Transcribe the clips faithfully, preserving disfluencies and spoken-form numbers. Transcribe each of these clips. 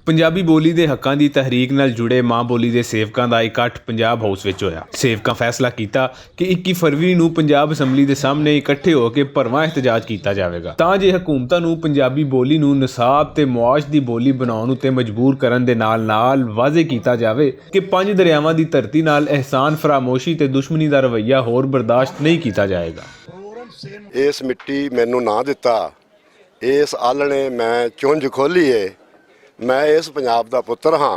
پنجابی بولی دے حقاں دی تحریک نال جڑے ماں بولی دے سیوکاں دا اکٹھ پنجاب ہاؤس وچ ہویا۔ سیوکاں فیصلہ کیتا کہ اکی فروری نوں پنجاب اسمبلی دے سامنے اکٹھے ہو کے بھرواں احتجاج کیتا جاوے گا، تاں جے حکومتاں نوں پنجابی بولی نوں نصاب تے معاش دی بولی بناؤن اتے مجبور کرن دے نال نال واضح کیتا جاوے کہ پنج دریاواں دی دھرتی نال احسان فراموشی تے دشمنی دا رویہ ہور برداشت نہیں کیتا جائے گا۔ اس مٹی مینوں نہ دتا، اس آلھنے میں چونج کھولی ہے۔ میں اس پنجاب دا پتر ہاں،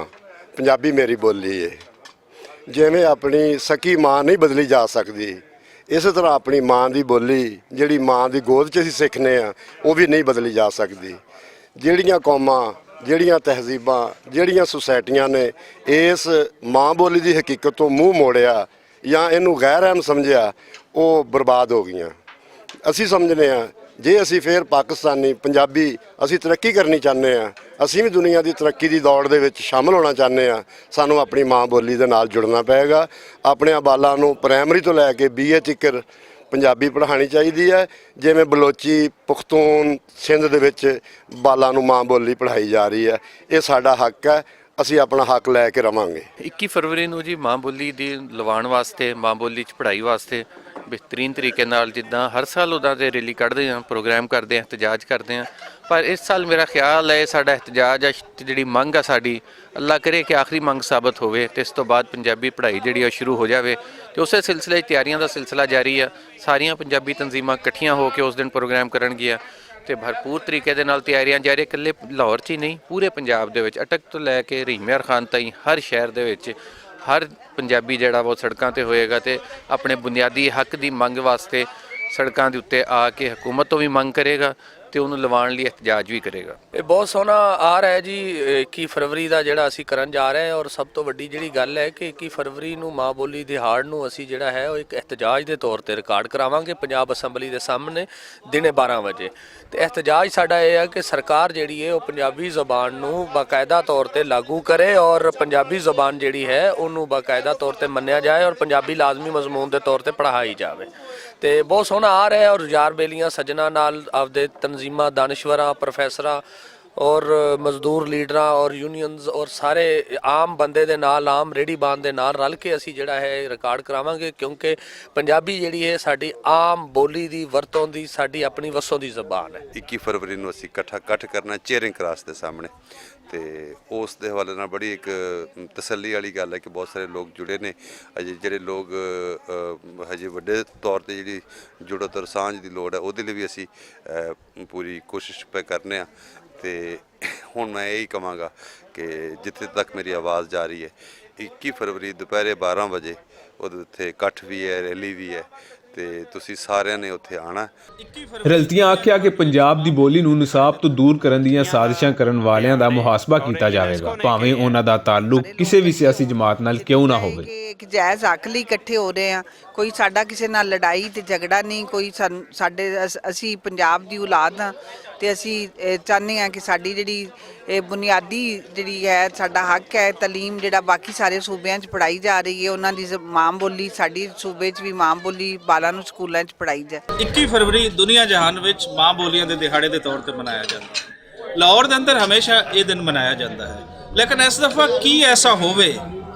پنجابی میری بولی ہے۔ جیویں اپنی سکی ماں نہیں بدلی جا سکدی، اسے طرح اپنی ماں دی بولی، جیہڑی ماں دی گود چ اسی سکھنے آں، او وی نہیں بدلی جا سکدی۔ جیہڑیاں قوماں، جیہڑیاں تہذیباں، جیہڑیاں سوسائٹیاں نے اس ماں بولی دی حقیقت توں منہ موڑیا، یا اینوں غیر اہم سمجھیا، او برباد ہو گئیاں۔ اسی سمجھنے آں، جے اسی فیر پاکستانی پنجابی اسی ترقی کرنی چاہنے آں، اسی وی دنیا دی ترقی دی دوڑ دے وچ شامل ہونا چاہنے آں، سانوں اپنی ماں بولی دے نال جڑنا پئے گا۔ اپنے بالاں نوں پرائمری توں لے کے بی اے تیکر پنجابی پڑھانی چاہیدی ہے۔ جیویں بلوچی، پختون، سندھ دے وچ بالاں نوں ماں بولی پڑھائی جا رہی ہے، اے ساڈا حق ہے۔ اسی اپنا حق لے کے رہواں گے۔ اکی فروری نوں جی ماں بولی دی لوان واسطے، ماں بولی چ پڑھائی واسطے بہترین طریقے نال جداں ہر سال اوداں تے ریلی کڈدے آں، پروگرام کردے آں، احتجاج کردے آں۔ پر اس سال میرا خیال ہے ساڈا احتجاج اچ جیہڑی منگ آ ساڈی، اللہ کرے کہ آخری منگ ثابت ہووے تے اس توں بعد پنجابی پڑھائی جیہڑی او شروع ہو جاوے۔ تے اسے سلسلے چ تیاریاں دا سلسلہ جاری آ۔ ساریاں پنجابی تنظیماں کٹھیاں ہو کے اس دن پروگرام کرن گیاں۔ تے بھرپور طریقے دے نال تیاریاں جاری، اکلے لاہور چ ہی نہیں، پورے پنجاب دے وچ اٹک توں لے کے رحیم یار خان تائیں ہر شہر دے وچ ہر پنجابی جیہڑا وہ سڑکاں تے ہوئے گا تے اپنے بنیادی حق دی منگ واسطے سڑکاں دے اُتے آ کے حکومت توں وی منگ کرے گا تے اونوں لوان لئی احتجاج وی کرے گا۔ بہت سونا آ رہا ہے جی۔ اکی فروری دا جیہڑا اسی کرن جا رہے ہیں اور سب توں وڈی جیہڑی گل ہے کہ اکی فروری نوں ماں بولی دہاڑ نوں اسی جیہڑا ہے او اک احتجاج دے طور تے ریکارڈ کراواں گے پنجاب اسمبلی دے سامنے دن بارہ وجے۔ تے احتجاج ساڈا ایہہ ہے کہ سرکار جیہڑی ہے او پنجابی زبان نوں باقاعدہ طور تے لاگو کرے اور پنجابی زبان جیہڑی ہے اونوں باقاعدہ طور تے منیا جائے اور پنجابی لازمی مضمون دے طور تے پڑھائی جاوے۔ تے بہت سونا آ رہا ہے اور یار بیلیاں سجناں نال آپدے تنظیماں دانشوراں پروفیسراں اور مزدور لیڈراں اور یونینز اور سارے عام بندے دے نال عام ریڑھی بان دے نال رل کے اسی جیہڑا ہے ریکارڈ کراواں گے کیونکہ پنجابی جیہڑی ہے ساڈی عام بولی دی ورتوں دی ساڈی اپنی وسوں دی زبان ہے۔ اکی فروری نوں اسی اکٹھا اکٹھ کرنا چیئرنگ کراس دے سامنے۔ تے اس دے حوالے نال بڑی اک تسلی آلی گل ہے کہ بہت سارے لوگ جڑے نے۔ اجے جڑے لوگ ہجے وڈے طور تے جڑی جڑت اور سانجھ دی لوڑ ہے اوہدے لئی وی اسی پوری کوشش پہ کرنے آں۔ تے ہن میں ایہی کہواں گا کہ جتھے تک میری آواز جا رہی ہے، اکی فروری دوپہرے بارہ وجے اتھے اکٹھ وی ہے، ریلی وی ہے، تے تسی ساریاں نے اتھے آنا۔ رلتیاں آکھیا کہ پنجاب دی بولی نوں نصاب توں دور کرن دیاں سازشاں کرن والیاں دا محاسبہ کیتا جاوے گا، بھاویں انہاں دا تعلق کسے وی سیاسی جماعت نال کیوں نہ ہووے۔ ایک جائز حق لئی اکٹھے ہو رہے ہیں۔ کوئی ساڈا کسے نال لڑائی تے جھگڑا نہیں، کوئی ساڈے اسی پنجاب دی اولاد ہاں تے اسی چاہنے ہاں کہ ساڈی جیہڑی بنیادی جیہڑی ہے ساڈا حق ہے تعلیم جیہڑا باقی سارے صوبیاں چ پڑھائی جا رہی ہے انہاں دی ماں بولی ساڈی صوبے چ وی ماں بولی بالاں نوں سکولاں چ پڑھائی جائے۔ اکی فروری دنیا جہان وچ ماں بولیاں دے دہاڑے دے طور تے منایا جاندا ہے۔ لاہور دے اندر ہمیشہ ایہہ دن منایا جاندا ہے، لیکن اس دفعہ کی ایسا ہووے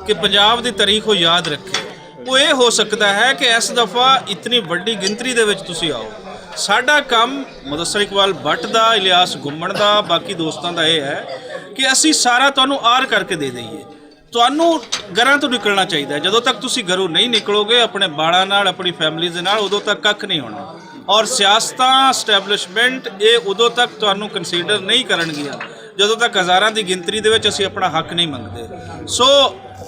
کہ پنجاب دی تاریخ کو یاد رکھے۔ وہ ایہہ ہو سکدا ہے کہ اس دفعہ اتنی وڈی گنتری دے وچ تسی آؤ۔ ساڈا کم مدثر اقبال بٹ دا، الیاس گھمن دا، باقی دوستاں دا ایہہ ہے کہ اسی سارا تہانوں آر کر کے دے دئیے۔ تہانوں گھراں توں نکلنا چاہیدا ہے۔ جدوں تک تسی گھروں نہیں نکلو گے اپنے بالاں نال، اپنی فیملیز دے نال، ادوں تک ککھ نہیں ہونا۔ اور سیاستاں، اسٹیبلشمنٹ ایہہ ادوں تک تہانوں کنسیڈر نہیں کرن گیا جدوں تک ہزاراں دی گنتری دے وچ اسی اپنا حق نہیں منگدے۔ سو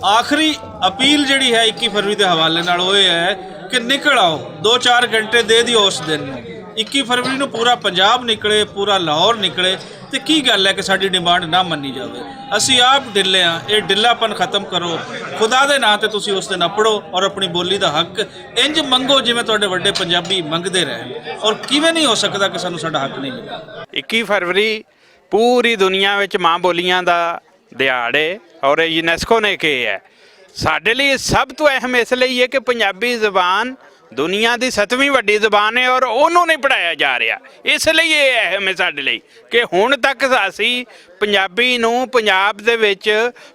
آخری اپیل جیہڑی ہے اکی فروری دے حوالے نال او ایہہ ہے کہ نکل آؤ، دو چار گھنٹے دے دیو اس دن نوں۔ اکی فروری نوں پورا پنجاب نکلے، پورا لاہور نکلے، تے کی گل ہے کہ ساڈی ڈیمانڈ نہ منی جاوے؟ اسی آپ ڈلے ہاں، ایہہ ڈلاپن ختم کرو۔ خدا دے ناں تے تسی اس دن اپڑو اور اپنی بولی دا حق انج منگو جیویں تہاڈے وڈے پنجابی منگدے رہے۔ اور کیویں نہیں ہو سکدا کہ سانوں ساڈا حق نہیں ملیا؟ اکی فروری پوری دنیا وچ ماں بولیاں دا دیہاڑ ہے اور یونیسکو نے کہے ہے ساڈے لئی سب توں اہم اس لئی ہے کہ پنجابی زبان دنیا دی ستویں وڈی زبان ہے اور انہوں نہیں پڑھایا جا رہیا۔ اس لئی یہ اہم ہے ساڈے لئی کہ ہن تک اسی پنجابی نوں پنجاب دے وچ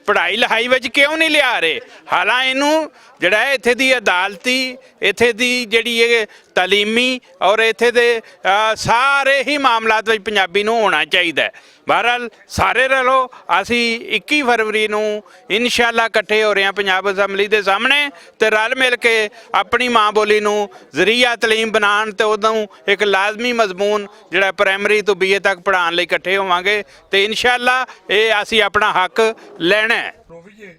پڑھائی لکھائی وچ کیوں نہیں لیا رہے؟ حالانکہ اینوں جڑا ہے، اتھے دی عدالتی، اتھے دی جڑی ہے تعلیمی اور اتھے دے، آ، سارے ہی معاملات وچ پنجابی نوں ہونا چاہیدا ہے۔ بہرحال، سارے رلو، اسی اکی فروری نوں انشاءاللہ اکٹھے ہو رہے ہیں پنجاب اسمبلی دے سامنے، تے رل مل کے اپنی ماں بولی نوں ذریعہ تعلیم بنان تے اودوں ایک لازمی مضمون جڑا پرائمری تو بی اے تک پڑھان لئی اکٹھے ہوواں گے، تے انشاءاللہ اے اسی اپنا حق لینا ہے۔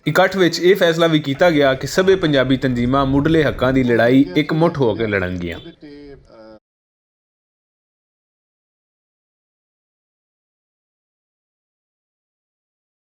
اکٹھ وچ یہ فیصلہ بھی کیتا گیا کہ سبھے پنجابی تنظیماں مڈلے حقاں دی لڑائی اک مٹھ ہو کے لڑن گیاں۔